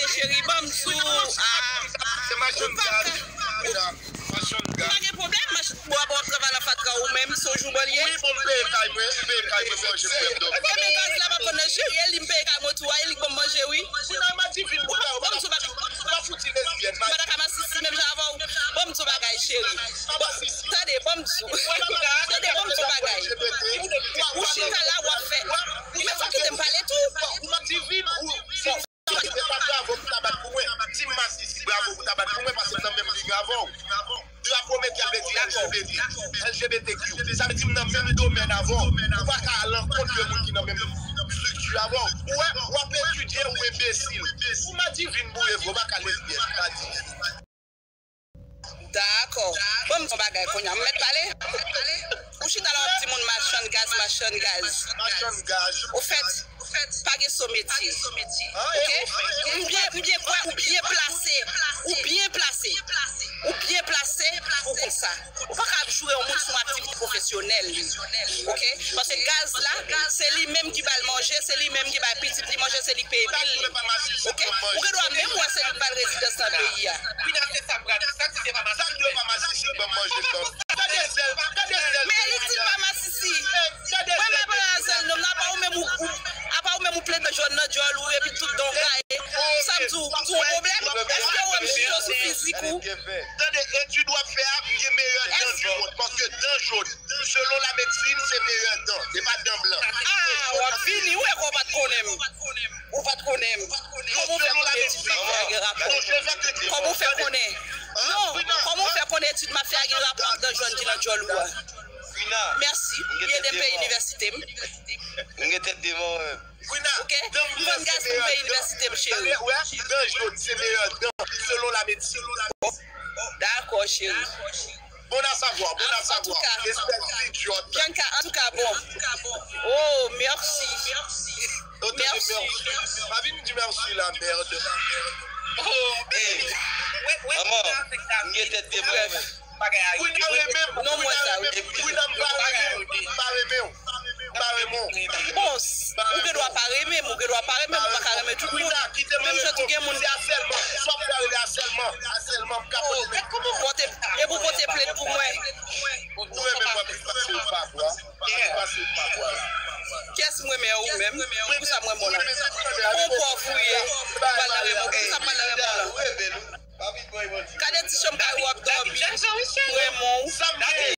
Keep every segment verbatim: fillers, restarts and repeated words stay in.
Cheri, ban m di w, ah, Se machann gaz. Machann pa gaz. Gen pwoblèm, mach- bon, bon, w ap travay nan fatra ou menm, se w jou ban l ye. Wi, bon, m peye kay mwen, m peye kay mwen, manje m, bwè m, dòmi. Ebyen, gaz la pa konn nan jere, li m peye kay mwen tou a, e li k ban m manje, wi. Wi, nan Madivin, pou ta, ou pa fouti lesbyèn. Mwen pa ka masisi menm jan avè w. Ban m di w bagay, cheri. Tande, ban m di w. Tande, ban m di w bagay. Ou chita la, w ap fè. Men fò w kite m pale tou. Ou Madivin, ou. E pa bravo pou ta bat pou mwen. Si m masisi, bravo pou ta bat pou mwen, paske m nan menm liy avè w. Drapo mete a vle di L G B T, L G B T Q. Sa vle di m nan menm domèn avè w. Ou pa ka al ankont de moun ki nan menm estrikti avè w. Ou wè, w ap etidye, ou enbesil. Ou Madivin boure vre, ou pa ka lesbyèn, Madivin. Dakò. Ban m di w bagay kounye a. M mèt pale? Ou chita la w ap di moun machann gaz, machann gaz. Machann gaz. Ofèt, pa gen so metye. Oke? M byen, m byen kwè ou byen plase. Ou byen plase. Ou byen plase pou konn sa. Ou pa ka ap joure yon moun sou yon aktivite pwofesyonèl li. Oke? Paske gaz la, se li menm ki ba l manje, se li menm ki bay pitit li manje, se li k peye bil li. Oke? Ou gen dwa menm wè se li k ba l rezidans nan peyi a. Sa k dwe pa masisi ban m manje tan. Gade zèl, gade zèl. Men li di l pa masisi. Mwen menm pa zèl nonm nan, apa ou menm ou, ou, apa ou menm ou plen dan jòn nan djòl ou epi tout dan w gaye. Sa m di w, m di w yon pwoblèm? Èske w wè m jije w sou fizik ou? Tande, etid w ap fè a, m gen meyè dan du mond. Paske dan jòn, selon la medsin, se meyè dan. Se pa dan blan. Ah, w ap vini, ou wè kòman w pa t konnen m. Ou pa t konnen m. Kòman w fè konnen etid m ap fè a gen rapò? Kòman w fè konnen? Non, kòman w fè konnen etid m ap fè a gen rapò ak dan jòn ki nan djòl ou a? Mèsi. Li ede m peye inivèsite m. M gen tèt devan mwen. Oke? M vann gaz pou m peye inivèsite m, cheri. Dan jòn, se meyè dan, selon la medsin. Dakò, cheri. Bon à savoir, bon à savoir. Espèce d'idiot. Bianca, antouka, bon. Oh, mèsi. Mèsi. Pa vin di mèsi la, mèd. Manman, m gen tèt devan mwen. Kwina renmen m. Kwina renmen m. Kwina m pa renmen w. M pa renmen w. M pa renmen w. Bon, ou gen dwa pa renmen m, ou gen dwa pa renmen m, ou pa ka renmen tout moun. Menm jan tou gen moun. Se asèlman. Sa w ap fè a rele asèlman. Asèlman, m ka pote men. Pote, e pou pote plent pou mwen. Ou renmen m wè plis pase ou pa bwa. Pase ou pa bwa la. Kiyès m renmen an ou menm? Poukisa m renmen w la? Bon pòv ou ye. Ou pral nan renmen w. Poukisa m pral nan renmen w la? Gade ti chanm kay ou ap dòmi. M renmen w. Sa m gen.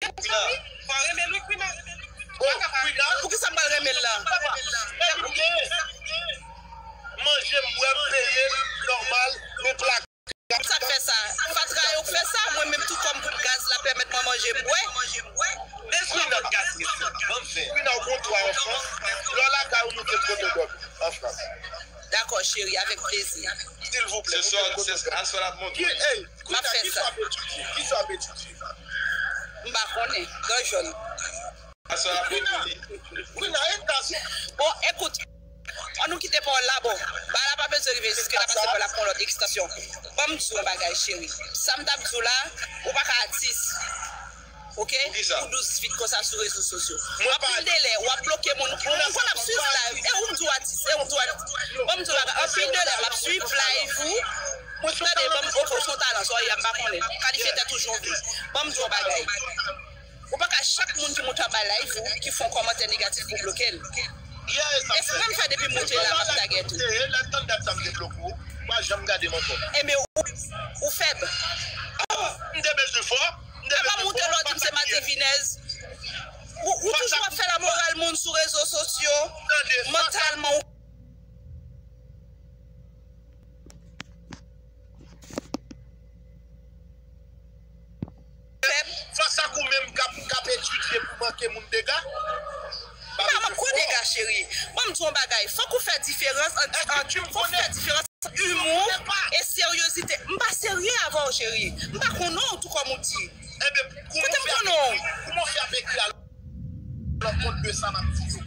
Poukisa m pral renmen l la? Manje m, bwè m, peye l nòmal, men plak. Sa k fè sa? Fatra yo k fè sa. Mwen menm tou kòm pou gaz la pèmèt mwen manje m bwè. Kwina, ou gon twa anfan. Lè w lakay ou, moute m kote w dòmi an Frans. Dakò, cheri, avèk plezi. Silvouplè. Se swa, se aswè l ap monte. Hey, M ap fè ki sa. Sa w ap etidye? Ki sa w ap etidye? M pa konnen. Gran jòn. Aswè l ap monte li. Kwina, e tas. Bon, ekout. An nou kite pawòl la, bon. Bagay la pa bezwen rive jiske la, paske pawòl la pran lòt ekstansyon. Ban m di w yon bagay, cheri. Sa m t ap di w la, ou pa ka atis. Oke? Ou douz vit konsa sou rezo sosyo. Anpil de lè, w ap bloke moun. Ou konn ap swiv live. E ou m di w atis, e ou m di w atis. Ban m di w bagay. Anpil de lè, m ap swiv live ou. Tande, ban m, oke, w se yon talan, sa w ye a, m pa konnen. Kalifye tèt ou jan w vle. Ban m di w yon bagay. Ou pa ka chak moun ki monte anba live ou, ki fè yon kòmantè negatif pou bloke l. E sa m fè depi m monte la, m ap tagè tou. Lè tann dat sa m debloke w, pa janm gade m ankò. Ebyen, ou, ou fèb. M te bezwen fò. M te E pa monte lò di m se madivinèz. Ou, ou toujou ap fè lamoral moun sou rezo sosyo. Mantalman ou fèb. Fas ak ou menm k ap, k ap etidye pou manke moun dega. M pa manke w dega, cheri. Ban m di w yon bagay. Fòk ou fè diferans ant, ant, fòk ou fè diferans ant imou e seryezite. M pa serye avè w, cheri. M pa konnen w tou kòm ou di. Ebyen, kouman w fè ap ekri, kouman w fè ap ekri alankont de sa m ap di yo?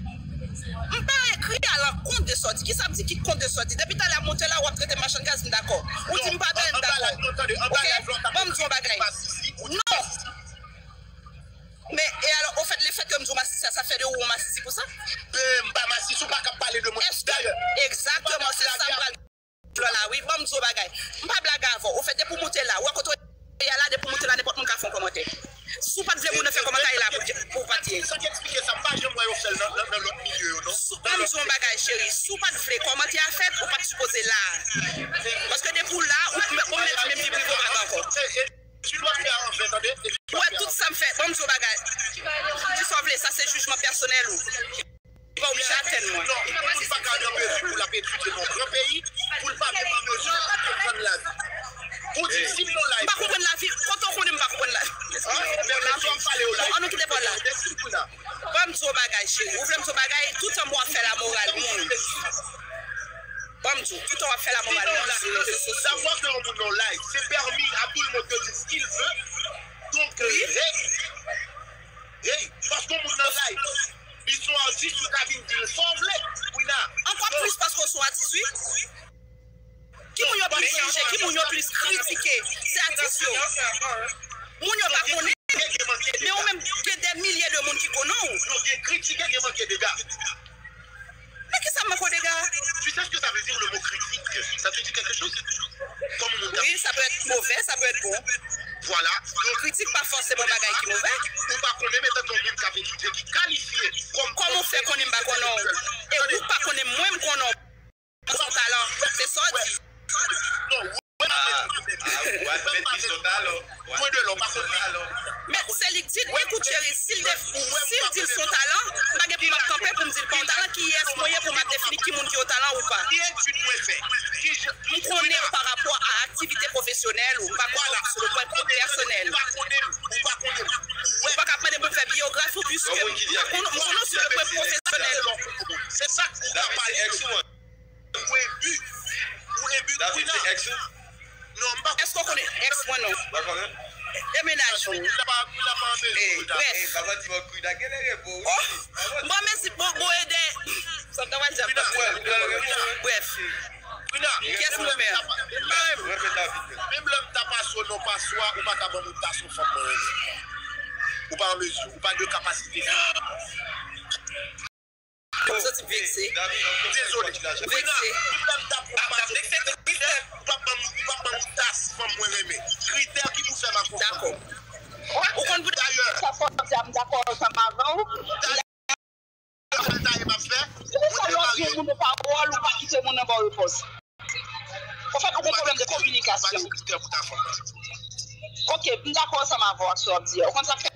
M pa ekri alankont de sa w di. Kisa m di ki kont de sa w di? Depi talè a monte la, w ap trete m machann gaz, m dakò. Ou di m pa bèl, m dakò. Oke? Ban m di w yon bagay. Non. Men, e alò, ofèt, lefèt ke m di w masisi a, sa fè de ou yon masisi pou sa? Ben, m pa masisi, ou pa ka pale de mwen. Dayè, egzakteman, se sa m pral Flora la, wi, ban m di w bagay. M pa blague avè w. Ou fè depi w moute la, ou wè kote w ye a la, depi w moute la, nenpòt moun ka fè yon kòmantè. Si w pa t vle moun nan fè kòmantè la pou, pou w pa t ye. Sa k eksplike sa, m pa janm wè yo fè l nan, nan, nan lòt milye yo, non. Si, ban m di w yon bagay, cheri. Si w pa t vle kòmantè a fèt, ou pa t sipoze la. Paske depi w la, ou, ou mèt menm vi prive w pa t ankò. Tu dois faire en vain, tande? Ou wè tout sa m fè, ban m di w bagay. Di sa w vle, sa se jijman pèsonèl ou. Li pa oblije atèn mwen. Non, yon moun pa ka nan Brésil pou l ap etidye nan yon gran peyi, pou l pa menm an mezi pou konprann lavi. Pou di, si m nan live. M pa konprann lavi. Kote w konnen m pa konprann lavi? An? Bon, ann nou kite pòl la. Ban m di w bagay, cheri. Ou vle m di w bagay, toutan w ap fè lamoral moun. Ban m di w, toutan w ap fè lamoral moun sou rezo sosyo. Savoir que yon moun nan live, c'est permis à tout le monde de dire ce qu'il veut. Donc, euh, hey, hey, paske yon moun nan live, li se yon atis, ou ka vin di l sa w vle. Quina. Ankò plis paske w se yon atis, wi. Ki moun yo plis jije, ki moun yo plis kritike? Se atis yo. Moun yo pa konnen. Men ou menm, gen dè milye de moun ki konnen w. Non, gen kritike, gen manke dega. Men ki sa m manke w dega? Tu sais ce que ça veut dire le mot critique? Ça te dit quelque chose? Comme moun ka... Oui, ça peut être mauvais, ça peut être bon. Voilà. Donk, kritik pa fòseman bagay ki move. Ou pa konnen, men tankou yon moun k ap etidye, ki kalifye kòm... Kòman w fè konnen m pa konnen w? E ou pa konnen mwen, m konnen w. Son talan, se sa w di. Non, ou... Ah, ah, ou admèt li son talan. Mwen de lò, pa konn li. Men se li k di l, ekout cheri, si l te, si l di l son talan, pa gen pou m ap kanpe pou m di l pa yon talan, kiyès mwen ye pou m ap defini ki moun ki yon talan ou pa? M konnen w pa rapò a aktivite pwofesyonèl ou, m pa konnen w sou le pwen pèsonèl. Ou pa ka ap mande pou m fè biyografi w, piske m konnen w sou le pwen pwofesyonèl. Se sa k ou ka pale. Ou enbi. Ou enbi. David, se ex ou? Non, m pa... Èske w konnen ex mwen non? Pa konnen. E mennaj ou? Wi, la pa, wi, la pa anbe. Bref. Papa di mwen Quina genlè repo wi. Oh, m pa mezi bon, bon ede. Sa m ta pral di ap pase. Bref. Quina. Kiyès mwen menm? Menm lè m ta pase w non paswa, ou pa ka ban m yon tas yon fanm mwen renmen. Ou pa an mezi, ou pa de kapasite. M santi m vekse. Dezole. Vekse. Dayè, ou konn pou... Dakò. Ou konn pou... Dayè, sa fò di a m dakò ansanm avè w. Dayè, m ap fè. Se pou sa lè w di yon moun yon pawòl, ou pa kite moun nan ba w repons. Anfèt, ou gen pwoblèm de kominikasyon. Ok, m dakò ansanm avè w ak sa w ap di a. Ou konn sa k fè m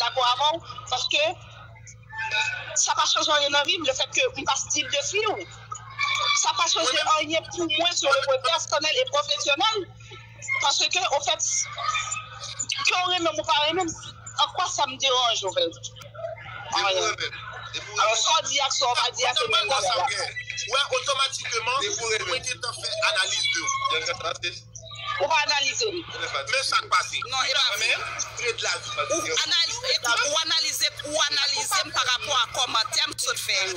dakò avè w? Paske sa pa chanje anyen nan vi m, lefètke m pa still de fi w. Sa pa chanje anyen pou mwen sur le plan pèsonèl e pwofesyonèl. Paske, ofèt, ke w renmen m ou pa renmen m, an kwa sa m deranje w, Velvy? Depi w renmen m. Depi w renmen m. Alò, sa w di ak sa w pa di a, se menm bagay la. Ou wè, otomatikman, mwen gentan fè analiz de ou. Ou pa analize m. Men sa k pase. Non, e pa vre. Ou analize, ou analize, ou analize m pa rapò a kòmantè m sot fè yo.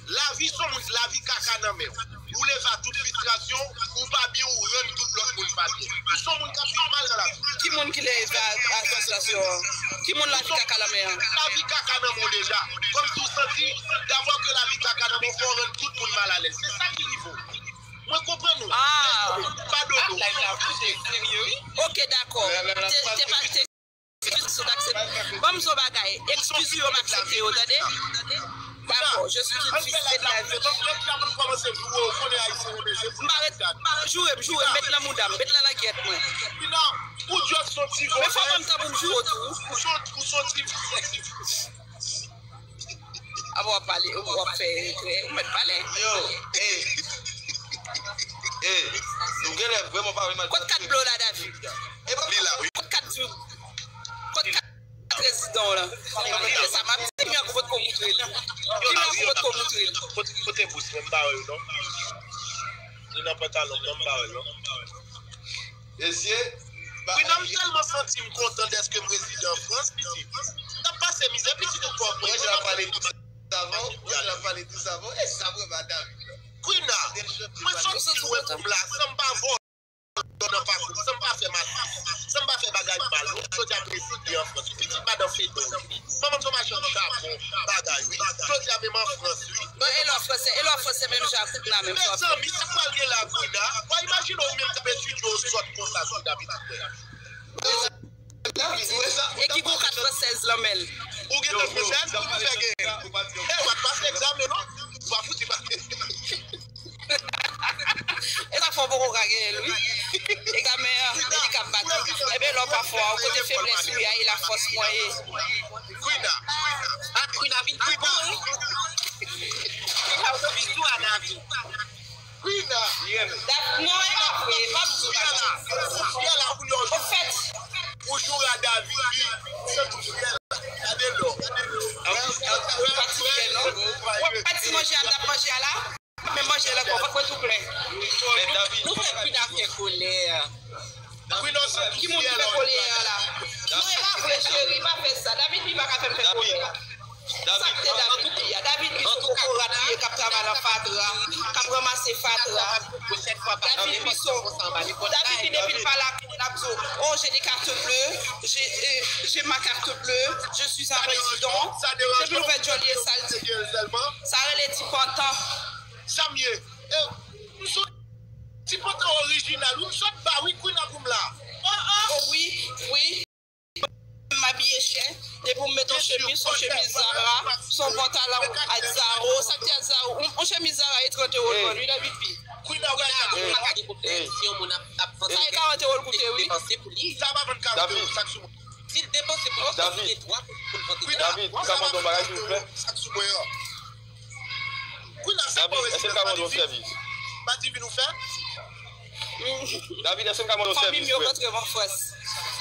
Lavi se yon moun, lavi kaka nan men w. Ou leve a tout fristrasyon, ou pa byen, ou rann tout lòt moun pa byen. Ou se yon moun k ap viv mal nan lavi. Ki moun ki leve a, a fristrasyon an? Ki moun lavi kaka nan men an? Lavi kaka nan men w deja. Kòmsi w santi, davwa ke lavi kaka nan men w, fò w rann tout moun malalèz. Se sa ki rive w. Mwen konprann ou. Ah. Dezole, padone w. Ok, dakò. Te, te pa, te Ban m di w bagay. Eskiz ou yo, m aksepte yo, tande? Dakò, je suis une fille de la vie. M pa ret, joure m, joure m, met nan mouda m, met nan langyèt mwen. Men fò ban m tan pou m joure w tou. Apa w ap pale, w ap fè regrè, ou mèt pale. Yo, ey. Ey, nou genlè vrèman pa vle mal. Kot kat blo la, David? Li la, wi. Kot kat di w? Kot kat prezidan w lan? E sa m ap di, Miankou potko moutre l. Miankou potko moutre l. Kote, kote bous mwen, m pa wè l non. Li nan pantalon m non, m pa wè l non. Mesye, Quina, m tèlman santi m kontan dèske m rezide an Frans, pitit. M t ap pase mizè, pitit, ou pòv mwen. Mwen, jan ap pale tou sa avè w, mwen, jan ap pale tou sa avè w, e sa vrèman David. Quina, mwen soti lwen pou m la, san m pa vòlò nan pakou, san m pa fè mal, san m pa fè bagay mal, non. Jodi a m rezide an Frans, pitit, madanm fedon. Manman m se machann japon, bagay, wi. Jodi a menm an Frans, wi. Bon, e lè w franse, e lè w franse menm jan ak kout la menm jan. Mezanmi, se kwa Mwen gen la Kwina. Mwen imajine ou menm k ap etidye ou sòt konsa sou David frè. E ki gon kat fransèz lan men l. Ou gen kat fransèz? Ou pa fè gen. E w ap pase egzamen non. Ou pa fouti pase. E sa fò poko ka genyen l wi. Egzamen an e li k ap bat. Ebyen lè w pa fò a ou kote feblès ou ye a e la fòs mwen ye. Kwina. Kwina vin pi bon wi. Kwina ou bizou a David. Kwina. Non e pa vre pa bizou pa. Ou fyè la ou yo. Ofèt. Ou joure a David wi. Se pou fyè la. Gade lò. Ou pa ti fyè non. Ou pa ti manje a m t ap manje a la. Men manje la kò vant mwen tou plen. Nou fè Kwina fè kolè. Kwina se Ki moun ki fè kolè a la? Non e pa vre cheri pa fè sa. David li pa ka fè m fè kolè. Sa k te David li a? David li se kokorat li ye k ap travay nan fatra, k ap ranmase fatra. David li se David li depi l pa la kote l ap di w oh j'ai des cartes bleues, j'ai euh, j'ai ma carte bleue, je suis un résident. Depi l ouvè dyòl li e sa l di. Sa rele ti pantan. Sa m ye. M sot ti pantan orijinal wi, m sot ba wi Kwina pou m la. Oh oh. Oh wi, wi. M abiye chè. Depi w met yon chemiz, yon chemiz Zara, s on pantalon Azzaro. Sa k te Azzaro? Yon chemiz Zara e trant ewo l vann wi David P. Kwina wè sa. Ou pa ka gen pwoblèm si yon moun ap ap vann. Sa e karant ewo l koute wi. Depanse pou li. Sa pa vann karant ewo, sak sou mwen. Si l depanse pou ou, se li gen dwa pou pou l vann. Kwina, David, ou ka mande yon bagay silvouplè? Sak sou mwen an. Kwina, sa pa David, èske m ka mande yon sèvis? Pati vin ou fè? David, èske m ka mande yon Fanmi m sèvis yo frè? Rantre m an Frans.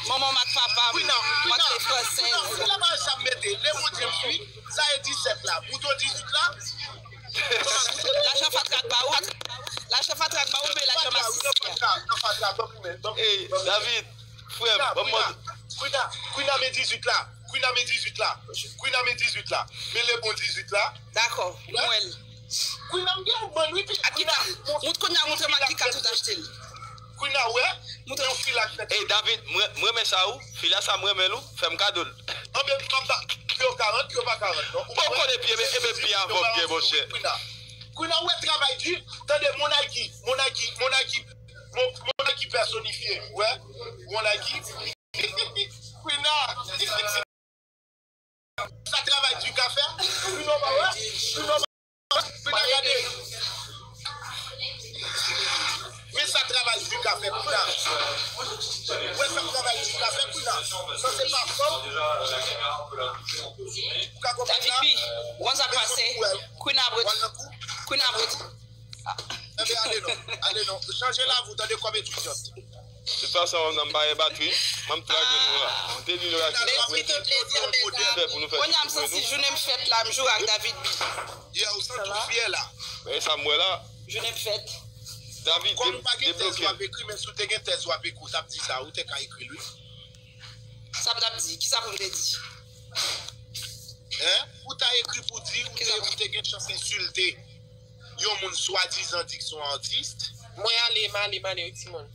Manman m ak papa m Kwina, Kwina, rantre fransèz. Kwina, se la bagay sa m mete. Le Bondye m swi, sa e disèt la. Bouton dizuit la. Lajan fatra k ba ou? Lajan fatra k ba ou oubyen lajan masisi a? Non, fatra, non, fatra, non, fatra, non, fatra. Ey, David, frè m, ban m mande. Kwina, Kwina, men dizuit la. Kwina, men dizuit la. Kwina, men dizuit la. Men le bon dizuit la. Dakò, m wè l. Kwina, m gen yon bann wi, pi. Ak ki kat? Mont kounye a montre m ak ki kat ou t achte l. Kwina, wè. Montre m. Yon fil ak fèt. Ey, David, mwen, mwen renmen sa ou. Fil la sa mwen renmen l ou. Fè m kado l. Anben, m ap ba. Pye w karant, pye w pa karant, non. Ou pa konnen pye, men, e men pye avan m gen, monchè. Kwina. Kwina, ou wè travay di. Tande, mon Nike, mon Nike, mon Nike, mon, mon Nike pèsonifye. Wè, mon Nike. Kwina. Sa travay di ka fè. Kwina, ou pa wè. Kwina, ou pa wè. Kwina, gade. Men sa travay di ka fè, Kwina. Wè sa travay di ka fè, Kwina. Sa se pa fanm. Ou ka konprann David sa? P, ou konn sa k pase? Kwina brut. Kwina brut. Enben, ale non. Ale non. Chanje lavi w, tande, kòm etidyant. De toute façon, nan m pa e batri, mwen m trage nou la. M te di nou la ki Mèsi tout lèzanmi. fè pou nou fè Kounye a m tout pou santi nou. Jounen m fèt la, m joure ak David P. Yeah, ou santi w fyè la. Men sa m wè la, Jounen m fèt. David, Kòm ou pa gen tèz w debloke. Ap ekri, men si w te gen tèz w ap ekri, w t ap di sa, ou te ka ekri l wi. Sa m t ap di? Kisa pou m te di? Hein? Ou ta ekri pou di ou te, ou te gen chans ensilte yon moun swadizan di k se yon atis. Mwen ale, m ale, m ale wi timoun.